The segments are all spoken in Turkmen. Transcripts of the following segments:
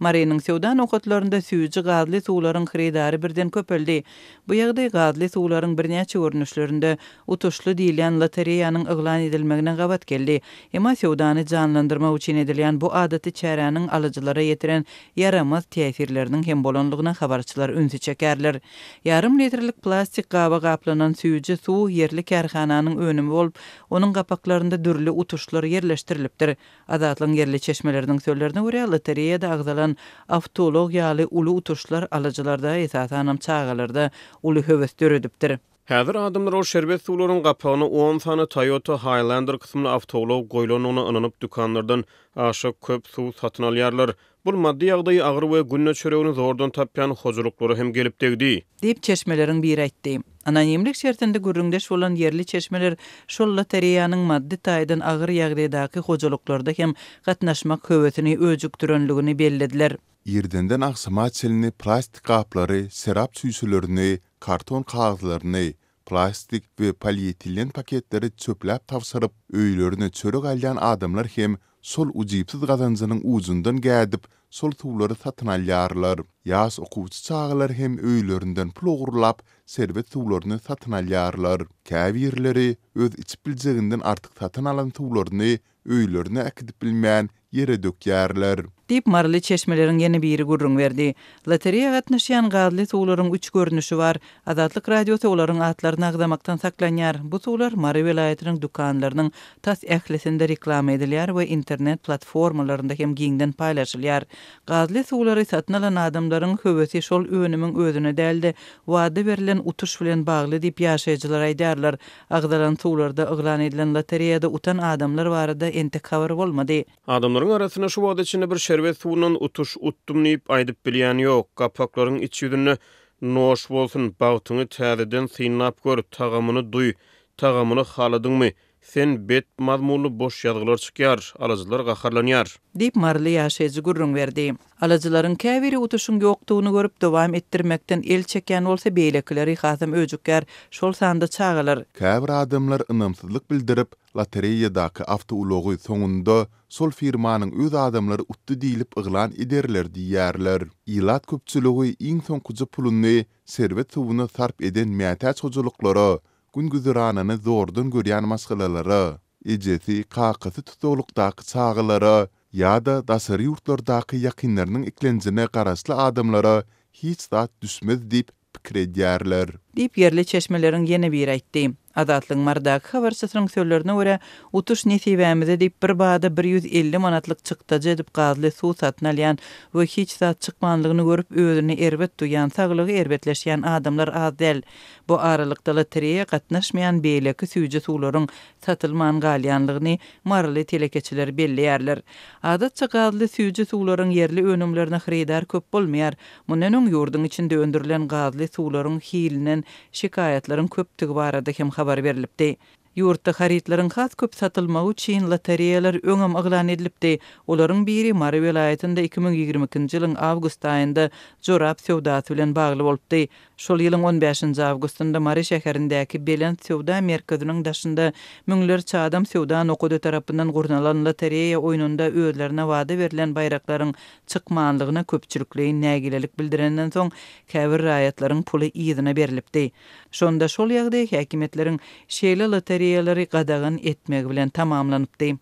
Marynyň söwda nokatlarynda süýji gazly suwlaryň hyrydary birden köpeldi. Bu ýagdaý gazly suwlaryň birnäçe görnüşlerinde utuşly diýilýän lotereýanyň yglan edilmegine gabat geldi. Emma söwdany janlandyrmak üçin edilýän bu adaty çäräniň alyjylara ýetiren ýaramaz täsirleriniň hem bolanlygyna habarçylar ünsi çekerler. Ýarym litrlik plastik gaba gaplanan süýji suw ýerli kärhananyň önümi bolup, onuň gapaklarynda dürli utuşlar ýerleşdirilipdir. Azatlygyň ýerli çeşmeleriniň sözlerine görä, lotereýada agzalan awtoulag ýaly uly utuşlar alyjylarda, esasanam çagalarda uly höwes döredipdir. Häzir adamlar ol şerbet suwlaryň gapagyna on sany Toyota Highlander kysymly awtoulag goýlandygyna ynanyp dükanlardan aşa köp suw satyn alýarlar. Bul maddy ýagdaýy agyr we günde çöregini zordan tapýan hojalyklara hem gelip degdi. Diýip, çeşmeleriň biri aýtdy. Anonimlik şertinde gürrüňdeş bolan ýerli çeşmeler şol lotereýanyň maddy taýdan agyr ýagdaýdaky hojalyklarda hem gatnaşmak höwesini öjükdirenligini bellediler. Irdenden agşama çenli plastik gaplary, şerap çüýşelerini, karton kagyzlaryny, plastik we polietilen paketleri çöpläp tabşyryp, öýlerine çörek alýan adamlar hem şol ujypsyz gazanjynyň ujundan gädip, şol suwlary satyn alýarlar. Ýaş okuwçy çagalar hem öýlerinden pul ogurlap, şerbet suwlaryny satyn alýarlar. Käbirleri öz içip biljeginden artyk satyn alan suwlaryny öýlerine äkidip bilmän, ýere dökýärler. Diýip, maryly çeşmeleriň ýene biri gürrüň berdi. Lotereýa gatnaşýan gazly suwlaryň üç görnüşi bar. Azatlyk Radiosy olaryň atlaryny agzamakdan saklanýar. Bu suwlar Mary welaýatynyň dükanlarynyň tas ählisinde reklama edilýär we internet platformalarynda hem giňden paýlaşylýar. Gazly suwlary satyn alan adamlaryň höwesi şol önümiň özüne däl-de, wada berlen utuş bilen bagly diýip, ýaşaýjylar aýdýarlar. Agzalan suwlarda yglan edilen lotereýada utan adamlar barada entek habar bolmady. Adamlaryň arasynda şu wagta çenli bir şerbet suwundan utuş utdum diýip aýdyp bilýän ýok. Gapaklaryň iç ýüzünde Noş bolsun, bagtyňy täzeden synlap gör, tagamyny duý, tagamyny haladyňmy, sen bet mazmunly boş ýazgylar çykýar. Alyjylar gaharlanýar. Diýip, maryly ýaşaýjy gürrüň berdi. Alyjylaryň käbiri utuşyň ýokdugyny görüp, dowam etdirmekden el çekýän bolsa, beýlekileri hasam öjükýär, şol sanda çagalar. Käbir adamlar ynamsyzlyk bildirip, lotereýadaky awtoulagy soňunda şol firmanyň öz adamlary utdy diýlip yglan ederler diýýärler. Ilat köpçüligi iň soňkuja puluny şerbet suwuna sarp eden mätäç hojalyklara, gün-güzeranyny zordan görýän maşgalalara, ejesi, kakasy tussaglykdaky çagalara ýa-da daşary ýurtlardaky ýakynlarynyň eklenjine garaşly adamlara hiç zat düşmez diýip pikir edýärler. Diýip, ýerli çeşmeleriň ýene biri aýtdy. Azatlygyň Marydaky habarçysynyň sözlerine görä, utuş nesibämize diýip, bir bada 150 manatlyk çykdajy edip gazly suw satyn alýan we hiç zat çykmanlygyny görüp, özüni erbet duýýan, saglygy erbetleşýän adamlar az däl. Bu aralykda lotereýa gatnaşmaýan beýleki süýji suwlaryň satylman galýanlygyny maryly telekeçiler belleýärler. Adatça gazly süýji suwlaryň ýerli önümlerine hyrydar köp bolmaýar. Mundan öň ýurduň içinde öndürilen gazly suwlaryň hilinden şikaýatlaryň köpdügi barada hem habar berlipdi. Ýurtda harytlaryň has köp satylmagy üçin lotereýalar öňem yglan edilipdi. Olaryň biri Mary welaýatynda 2022-nji ýylyň awgust aýynda jorap söwdasy bilen bagly bolupdy. Şol ýylyň on bäşinji awgustynda Mary şäherindäki Belent söwda merkeziniň daşynda müňlerçe adam söwda nokady tarapyndan gurnalan lotereýa oýnunda özlerine wada berlen baýraklaryň çykmanlygyna köpçülikleýin nägilelik bildirenden soň, käbir raýatlaryň puly yzyna berlipdi. Şonda şol ýagdaý häkimiýetleriň şeýle lotereýalary gadagan etmegi bilen tamamlanypdy.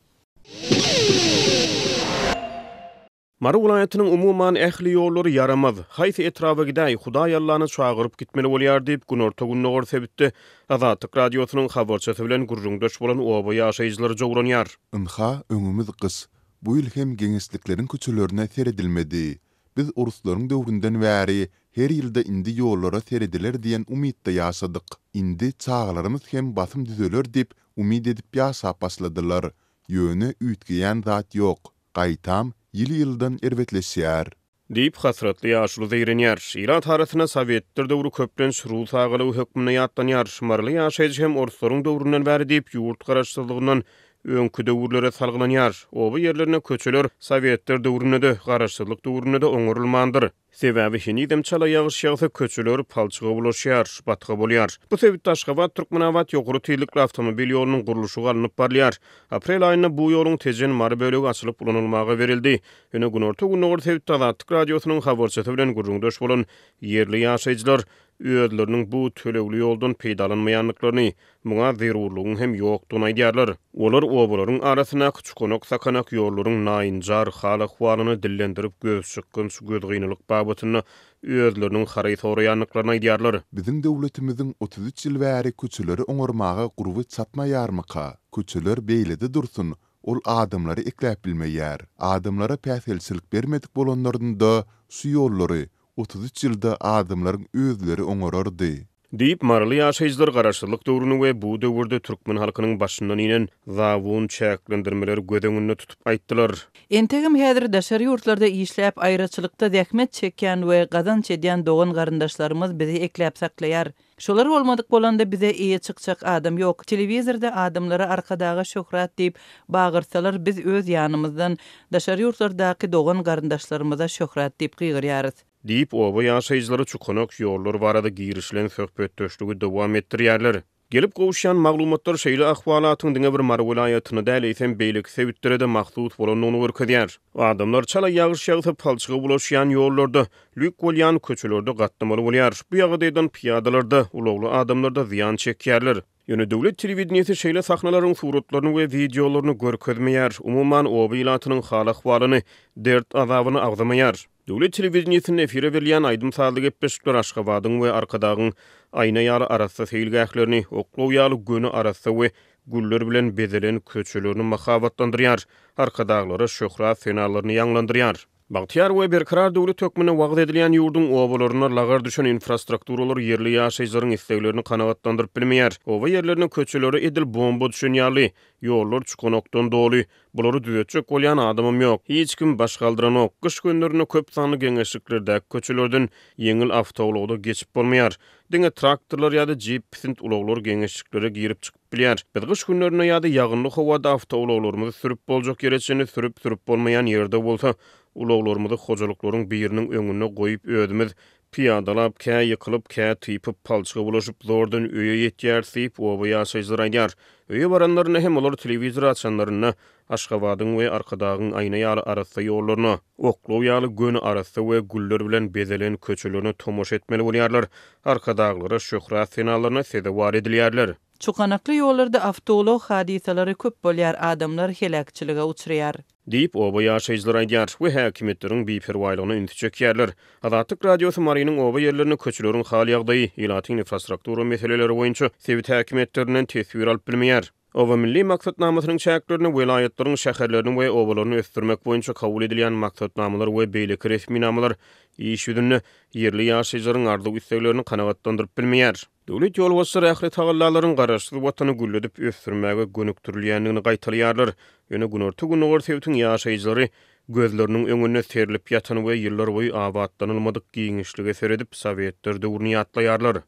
Mary welaýatynyň umuman ähli ýollary ýaramaz. Haýsy etraba gidäý, Hudaý Allany çagyryp gitmeli bolýar diýip, günorta-gündogar sebitde Azatlyk Radiosynyň habarçysy bilen gürrüňdeş bolan oba ýaşaýjylary jowranýar. Ynha, öňümiz gyş. Bu ýyl hem geňeşlikleriň köçelerine seredilmedi. Biz oruslaryň döwründen bäri her ýylda indi ýollara serediler diýen umytda ýaşadyk. Indi çagalarymyz hem basym düzeler diýip umyt edip ýaşap başladylar. Ýöne üýtgeýän zat ýok. Gaýtam, ýyl-ýyldan erbetleşýär. Diýip, hasratly ýaşuly zeýrenýär. Ilat arasynda sowetler döwri köplenç rus agalygy hökmünde ýatlanýar. Maryly ýaşaýjy hem orslaryň döwründen bäri diýip, ýurt garaşsyzlygyndan öňki döwürlere salgylanýar. Oba ýerlerinde köçeler sowetler döwründe-de, garaşsyzlyk döwründe-de oňarylmandyr. Sebäbi henizem çala ýagyş ýagsa, köçeler palçyga bulaşýar, batga bolýar. Bu sebitde Aşgabat-Türkmenabat ýokary tizlikli awtomobil ýolunyň gurluşygy alnyp barylýar. Aprel aýynda bu ýoluň Tejen-Mary bölegi açylyp ulanylmaga berildi. Ýöne günorta-gündogar sebitde Azatlyk Radiosynyň habarçysy bilen gürrüňdeş bolan ýerli ýaşaýjylar özleriniň bu tölegli ýoldan peýdalanmaýandyklaryny, muňa zerurlygyň hem ýokdugyny aýdýarlar. Olar obalaryň arasyndaky çukanak-sakanak ýollaryň naýynjar hal-ahwalyny dillendirip, gözçykgynç, gözgynylyk babatynda özleriniň haraý soraýandyklaryny aýdýarlar. Biziň döwletimiziň 33 ýyl bäri köçeleri oňarmaga gurby çatmaýarmyka? Köçeler beýlede dursun, ol adamlary ekläp bilmeýär. Adamlara päsgelçilik bermedik bolanlarynda şu ýollary 33 ýylda adamlaryň özleri oňarardy. Diýip, maryly ýaşaýjylar garaşsyzlyk döwrüni we bu döwürde türkmen halkynyň başyndan inen zabun çäklendirmeleri göz öňünde tutup aýtdylar. Entegem häzir daşary ýurtlarda işläp, aýraçylykda zähmet çekýän we gazanç edýän dogan-garyndaşlarymyz bizi ekläp saklaýar. Şolar bolmadyk bolanda bize eýe çykjak adam ýok. Telewizorda adamlara Arkadaga şöhrat diýip bagyrsalar biz öz ýanymyzdan daşary ýurtlardaky dogan garyndaşlarymyza şöhrat diýip gygyrýarys. Diýip, oba ýaşaýjylary çukanak ýollar barada girişilen söhbetdeşligi dowam etdirýärler. Gelip gowuşýan maglumatlar şeýle ahwalatyň diňe bir Mary welaýatyna däl, eýsem, beýleki sebitlere-de mahsus bolandygyny görkezýär. Adamlar çala ýagyş ýagsa palçyga bulaşýan ýollarda, lük bolýan köçelerde gatnamaly bolýar. Bu ýagdaýdan pyýadalar-da, ulagly adamlar-da zyýan çekýärler. Ýöne döwlet telewideniýesi şeýle sahnalaryň suratlaryny we wideolaryny görkezmeýär, umuman, oba ilatynyň hal-ahwalyny, dert-azabyny agzamaýar. Döwlet telewideniýesinde efire berilýän aýdym-sazly gepleşikler Aşgabadyň we Arkadagyň aýna ýaly arassa seýilgählerini, oklaw ýaly göni arassa we güller bilen bezelen köçelerini mahabatlandyrýar, Arkadaglara şöhrat senalaryny ýaňlandyrýar. Bagtyýar we berkarar döwlet hökmünde wagyz edilýän ýurduň obalarynda lagar düşen infrastrukturalar ýerli ýaşaýjylaryň isleglerini kanagatlandyryp bilmeýär. Oba ýerlerinde köçelere edil bomba düşen ýaly, ýollar çukanakdan doly, Bulary düzetjek bolýan adamam ýok. Hiç kim baş galdyranok. Gyş günlerinde köp sanly geňeşliklerdäki köçelerden ýeňil awtoulagda geçip bolmaýar. Diňe traktorlar ýa-da jip pisint ulaglar geňeşliklere girip-çykyp bilýär. Biz gyş günlerinde ýa-da ýagynly howada awtoulaglarymyzy sürüp boljak ýere çenli sürüp, sürüp bolmaýan ýerde bolsa ulaglarymyzy hojalyklaryň biriniň öňünde goýup özümiz Pyýadalap, kä ýykylyp, kä typyp, palçyga bulaşyp, zordan öýe ýetýäris diýip, oba ýaşaýjylary aýdýar. Öýe baranlarynda hem olar telewizory açanlarynda, Aşgabadyň we Arkadagyň aýna ýaly arassa ýollaryna, oklaw ýaly göni arassa we güller bilen bezelen köçelerine tomaşa etmeli bolýarlar, Arkadaglara şöhrat senalaryna sezewar edilýärler. Çukanakly ýollarda awtoulag hadysalary köp bolýar, adamlar heläkçilige uçraýar. Diýip, oba ýaşaýjylary aýdýar we häkimiýetleriň biperwaýlygyna ünsi çekýärler. Azatlyk Radiosy Marynyň oba ýerlerinde köçeleriň hal-ýagdaýy, ilatyň infrastruktura meseleleri boýunça sebit häkimiýetlerinden teswir alyp bilmeýär. Oba milli maksatnamasynyň çäklerinde welaýatlaryň şäherlerini we obalaryny ösdürmek boýunça kabul edilýän maksatnamalar we beýleki resminamalar iş ýüzünde ýerli ýaşaýjylaryň arzuw-isleglerini kanagatlandyryp bilmeýär. Döwlet ýolbaşçylary ähli tagallalaryň Garaşsyz Watany gülledip ösdürmäge gönükdirilýändigini gaýtalaýarlar. Ýöne günorta-gündogar sebitiň ýaşaýjylary gözleriniň öňünde serlip ýatan we ýyllarboýy abatlanylmadyk giňişlige seredip, sowetler döwrüni ýatlaýarlar.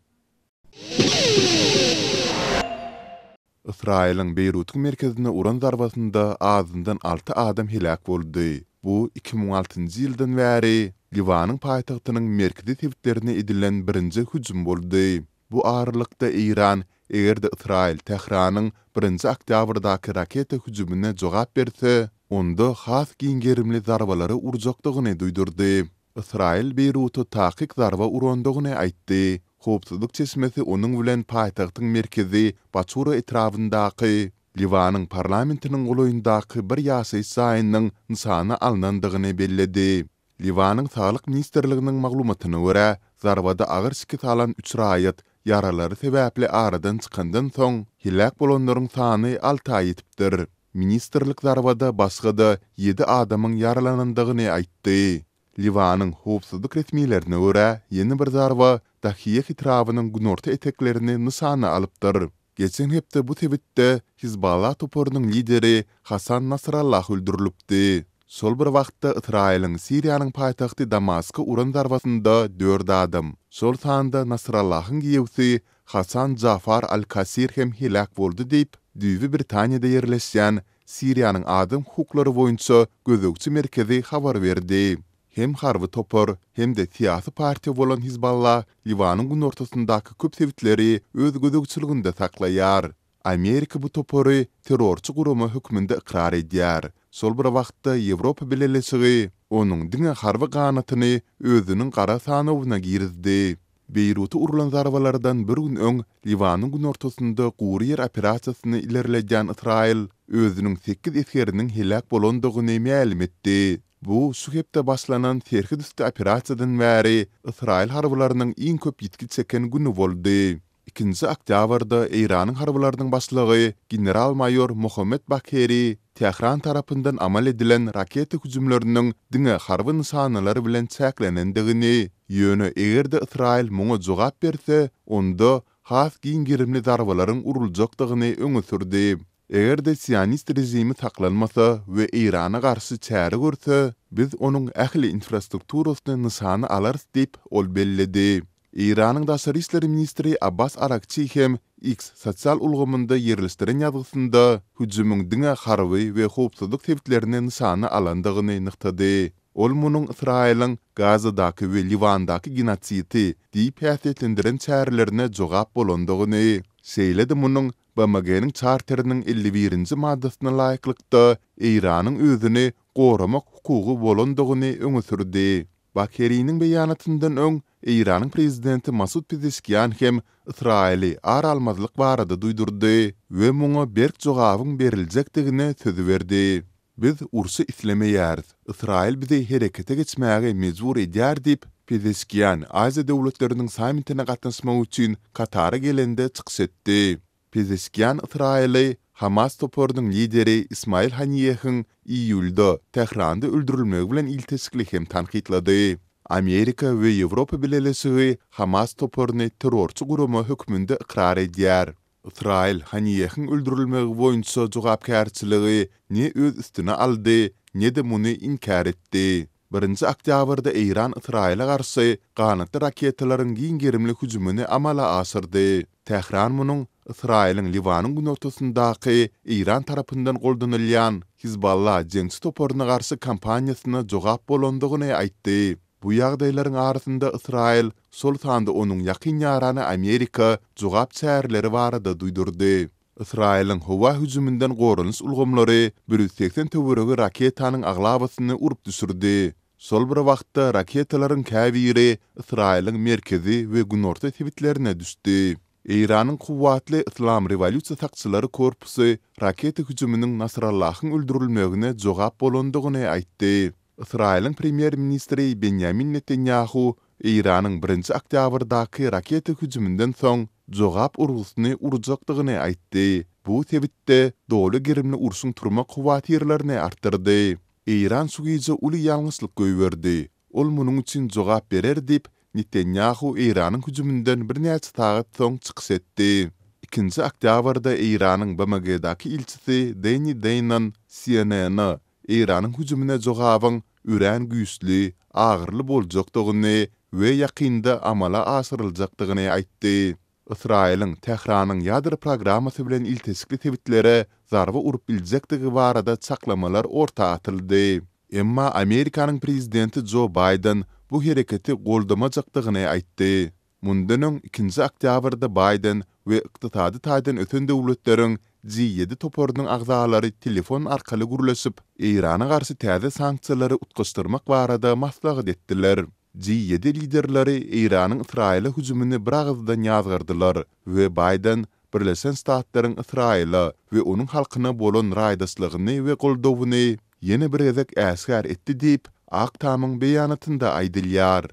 Ysraýylyň Beýrutyň merkezine uran zarbasynda azyndan alty adam heläk boldy. Bu 2006-njy ýyldan bäri Liwanyň paýtagtynyň merkezi sebitlerine edilen birinji hüjüm boldy. Bu aralykda Eýran, eger-de Ysraýyl Tähranyň birinji oktýabrdaky raketa hüjümine jogap berse, onda has giň gerimli zarbalary urjakdygyny duýdurdy. Ysraýyl Beýruta takyk zarba urandygyny aýtdy. Howpsuzlyk çeşmesi onuň bilen paýtagtyň merkezi Baçura etrabyndaky Liwanyň parlamentiniň golaýyndaky bir ýaşaýyş jaýynyň nyşana alnandygyny belledi. Liwanyň Saglyk ministrliginiň maglumatyna görä, zarbada agyr şikes alan üç raýat ýaralary sebäpli aradan çykandan soň, heläk bolanlaryň sany alta ýetipdir. Ministrlik zarbada başga-da ýedi adamyň ýaralanandygyny aýtdy. Liwanyň howpsuzlyk resmilerine görä, ýene bir zarba Dahiýeh etrabynyň günorta eteklerini nyşana alypdyr. Geçen hepde bu sebitde Hizballah toparynyň lideri Hasan Nasrallah öldürilipdi. Şol bir wagtda Ysraýylyň Siriýanyň paýtagty Damaska uran zarbasynda dört adam, şol sanda Nasrallahyň giýewsi Hasan Jafar al-Kasir hem heläk boldy diýip, düýbi Britaniýada ýerleşýän Siriýanyň adam hukuklary boýunça gözegçi merkezi habar berdi. Hem harby topar, hem-de syýasy partiýa bolan Hizballah Liwanyň günortasyndaky köp sebitleri öz gözegçiliginde saklaýar. Amerika bu topary terrorçy gurama hökmünde ykrar edýär. Şol bir wagtda Ýewropa Bileleşigi onuň diňe harby ganatyny özüniň gara sanawyna girizdi. Beýruta urlan zarbalardan bir gün öň Liwanyň günortasynda gury ýer operasiýasyny ilerledýän Ysraýyl özüniň sekiz esgeriniň heläk bolandygyny mälim etdi. Bu şu hepde başlanan serhetüsti operasiýadan bäri ysraýyl harbylarynyň iň köp ýitgi çeken güni boldy. Ikinji oktýabrda Eýranyň harbylarynyň başlygy general-maýor Mohammed Bagheri Tähran tarapyndan amal edilen raketa hüjümleriniň diňe harby nyşanalar bilen çäklenendigini, ýöne eger-de Ysraýyl muňa jogap berse, onda has giň gerimli zarbalaryň uruljakdygyny öňe sürdi. Eger-de sionist režimi saklanmasa we Eýrana garşy çäre görse, biz onuň ähli infrastrukturasyny nyşana alarys diýip, ol belledi. Eýranyň daşary işler ministri Abbas Aragçi hem X sosial ulgamynda ýerleşdiren ýazgysynda hüjümiň diňe harby we howpsuzlyk sebitlerini nyşana alandygyny nygtady. Ol munuň Ysraýylyň Gazadaky we Liwandaky genosidi diýip häsiýetlendiren çärelerine jogap bolandygyny, şeýle-de munuň BMG-niň Çarteriniň 51-nji maddasyna laýyklykda Eýranyň özüni goramak hukugy bolandygyny öňe sürdi. Bakeriniň beýanatyndan öň, Eýranyň prezidenti Masud Pezeşkian hem Ysraýyly ar almazlyk barada duýdurdy we muňa berk jogabyň beriljekdigine söz berdi. Biz urşy islemeýäris. Ysraýyl bizi herekete geçmäge mejbur edýär diýip, Pezeşkian Aziýa döwletleriniň sammitine gatnaşmak üçin Katara gelende çykyş etdi. Pezeşkian Ysraýyly Hamas toparynyň lideri Ismail Haniýehiň iýulda Tähranda öldürilmegi bilen ilteşikli hem tankytlady. Amerika we Ýewropa Bileleşigi Hamas toparyny terrorçy gurama hökmünde ykrar edýär. Ysraýyl Haniýehiň öldürilmegi boýunça jogapkärçiligi ne öz üstüne aldy, ne-de muny inkär etdi. Birinji oktýabrda Eýran Ysraýyla garşy ganatly raketalaryň giň gerimli hüjümini amala aşyrdy. Tähran munuň Ysraýylyň Liwanyň günortasyndaky Eýran tarapyndan goldanylýan Hizballa jeňçi toparyna garşy kampaniýasyna jogap bolandygyny aýtdy. Bu ýagdaýlaryň arasynda Ysraýyl, şol sanda onuň ýakyn ýarany Amerika jogap çäreleri barada duýdurdy. Ysraýylyň howa hüjüminden goranyş ulgamlary 180 töweregi raketanyň aglabasyny urup düşürdi. Şol bir wagtda raketalaryň käbiri Ysraýylyň merkezi we günorta sebitlerine düşdi. Eýranyň kuwwatly Yslam rewolýusiýa sakçylary korpusy raketa hüjüminiň Nasrallahyň öldürilmegine jogap bolandygyny aýtdy. Ysraýylyň premýer-ministri Benýamin Netanýahu Eýranyň birinji oktýabrdaky raketa hüjüminden soň jogap urgusyny urjakdygyny aýtdy. Bu sebitde doly gerimli urşuň turmak howatyrlaryny artdyrdy. Eýran şu gije uly ýalňyşlyk goýberdi. Ol munuň üçin jogap berer diýip, Netanýahu Eýranyň hüjüminden birnäçe sagat soň çykyş etdi. Ikinji oktýabrda Eýranyň BMG-daky ilçisi Denni Deýnon CNN-e Eýranyň hüjümine jogabyň örän güýçli, agyryly boljakdygyny we ýakynda amala aşyryljakdygyny aýtdy. Ysraýylyň Tähranyň ýadro programmasy bilen ilteşikli sebitlere zarba urup biljekdigi barada çaklamalar orta atyldy. Emma Amerikanyň prezidenti Jo Baýden bu hereketi goldamajakdygyny aýtdy. Mundan öň, ikinji oktýabrda Baýden we ykdysady taýdan ösen döwletleriň G ýedi toparynyň agzalary telefon arkaly gürleşip, Eýrana garşy täze sanksiýalary utgaşdyrmak barada maslahat etdiler. G ýedi liderleri Eýranyň Ysraýyla hüjümini biragyzdan ýazgardylar we Baýden Birleşen Ştatlaryň Ysraýyla we onuň halkyna bolan raýdaşlygyny we goldawyny ýene bir gezek äşgär etdi diýip, Ak Tamyň beýanatynda aýdylýar.